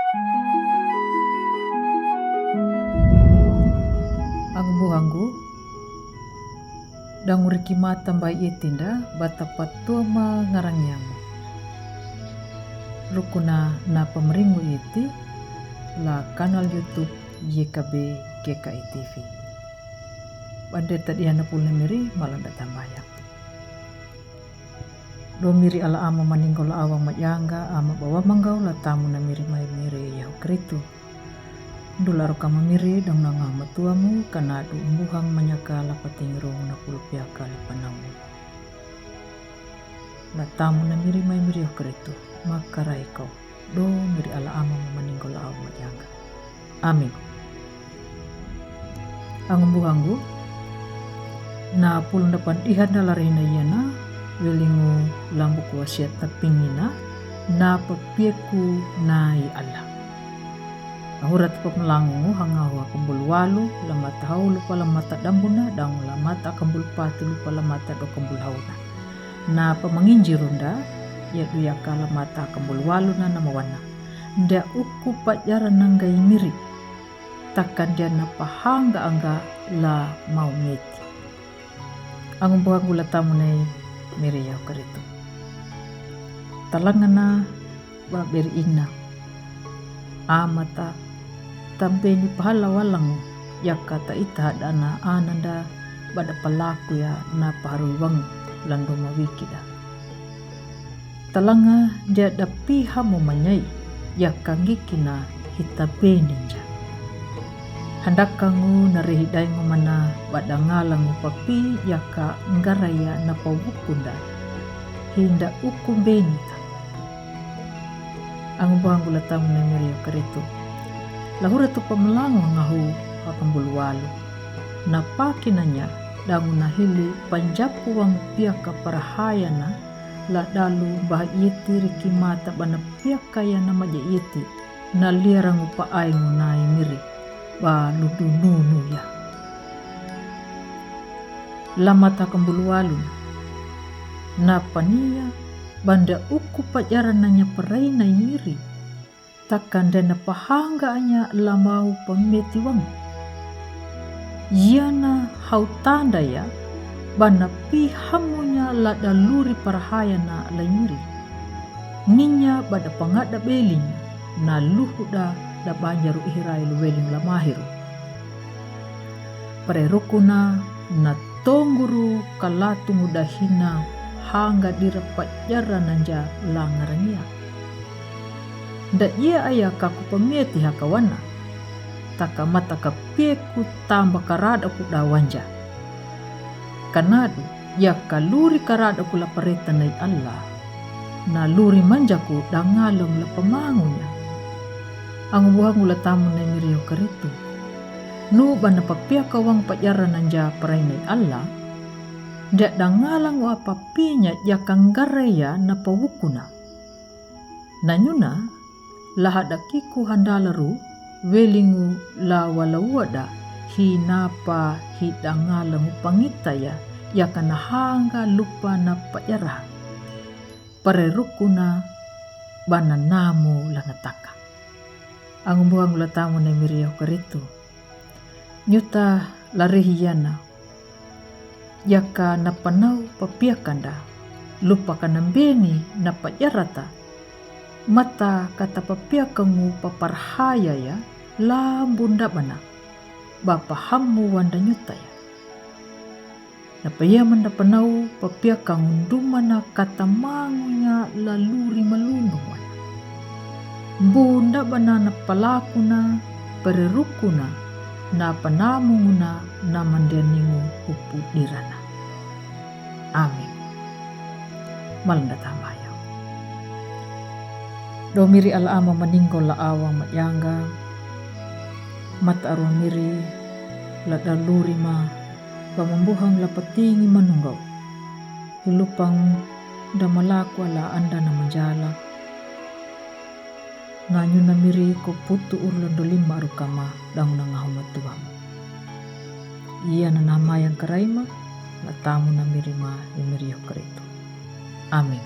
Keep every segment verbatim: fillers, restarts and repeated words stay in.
Angu buhanggu, dangu riki mata mbai iti nda, bata patua ma ngarangiamu. Rukuna na pamringu iti, la kanal YouTube Y K B G K I T V. Bandeta diana pulna miri, malanda tambayang. Dou miri Allah Ama maninggo la Awa majanga, Ama bawa manggau la tamu na miri mai miri Yehu Kristu. Dula roka mamiri dong na ngau matuamu, kana du umbuhang manyaka la pating rung na pulpia kali panamu. La tamu na miri mai miri Yehu Kristu, makarai kau. Dou miri Allah Ama maninggo la Awa majanga. Amin. Angu buhanggu, na pulunda pandihan dala rehina yana, welingu lambu kuasia tapingina, na papieku nai Allah. Ahurat pamalangungu hangahu akambul walu, la mata hau lupa la mata dambuna, dangu la mata akambul patu lupa la mata dokambul hauna. Na pamanginjirunda, ya duyaka la mata akambul walu na namawana. Nda uku pajara nanggai miri, taka nda na pahanga angga la mau meti. Angu buhanggu la tamu nai miri Yehu Kristu. Talangana ba beri ina. Amata, tambeni pahala walangu, yaka ta ita dana ananda bada palaku ya na paharu iwangu lando mawikida. Talanga dia dapi hamu manyai, yaka ngikina hita beninja. Handakangu na rehidaingu mana bada ngalangu papi, yaka ngaraya na pawukunda, hinda uku benita. Angu buhanggu la tamu nai miri Yehu Kristu. Lahura tu pamalangu ngahu akambul walu. Na pakinanya dangu na hili panjapu wangu piaka parahayana la dalu bah iti riki mata bana piaka ya na maja iti na liarangu paaingu nai miri ba ludu nunu ya. La mata akambul walu na pania banda uku pajara nanya parai nai miri. Taka nda na pahanga anya la mau pameti wangu. Yana hau tanda ya, bana pihamunya la daluri parahayana lai miri. Ninya bada pangada belinya, na luhuda da banjaru ihirailu welin la mahiru. Parerukuna na tonguru kalatungu dahina hanga dira pajara nanja la ngarangia. Nda ia aya kaku pameti hakawana, taka mata kapieku tamba karadaku dawanja. Kanadu, yaka luri karadaku la pareta nai Allah. Na luri manjaku dangalong la pamangunya. Angu buhanggu la tamu nai miri Yehu Kristu. Nu bana papiaka wangu pajara nanja parai nai Allah. Nda dangalangu apa pinya yaka ngaraya na pawukuna. Nanyuna, lahada kiku handalaru, welingu la walawada, hi napa hi dangalangu pangitaya, yaka na hanga lupa na pajara. Parerukuna bana namu langataka. Angu buhanggu la tamu nai miri Yehu Kristu. Nyuta la rehi yana. Yaka na panau papiakanda, lupa kana beni na pajarata. Mata kata papiakangu paparhaya ya, lambu nda bana. Ba pahamu wanda nyuta ya. Na payamanda panau papiakangu dumana kata mangunya la luri malundu wana. Mbu nda bana na palakuna, parerukuna, na panamunguna, na mandianingu hupu dirana. Amin. Malanda tambayang. Dou miri Allah Ama maninggo la Awa majanga. Mata arua miri la daluri ma, ba mambuhang la patingi manunggau. Hilupang da malaku ala anda na manjala. Nanyuna miri ko putu urlondo lima rukama dang na ngahu matuam. Ia na nama yang karaima, la tamu na miri ma i miri Yehu Kristu. Amin.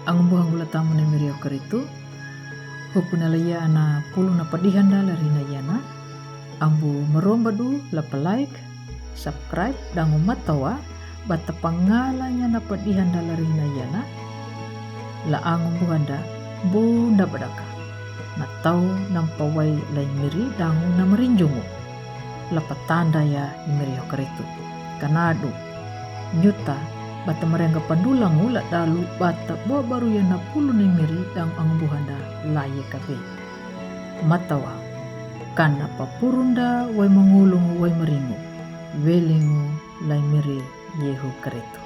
Angu buhanggu la tamu na miri Yehu Kristu. Hukuna la iyana pulu na padihan da la rina iyana. Ambu maromba du la pa like, subscribe dangu matawa bata pangala iyana padihan da la rina iyana. La angu buhanda bunda badaka. Na tau nampa wai lai miri dangu na marinjungu. La patanda ya i miri ho karitu. Kanadu. Nyuta bata marengga pandulangu la dalu bata bo baru iyana pulu na i miri dangu angu buhanda la ye kabe. Matawa. Kana papurunda wai mangulungu wai maringu. Welingu lai miri yehu karitu.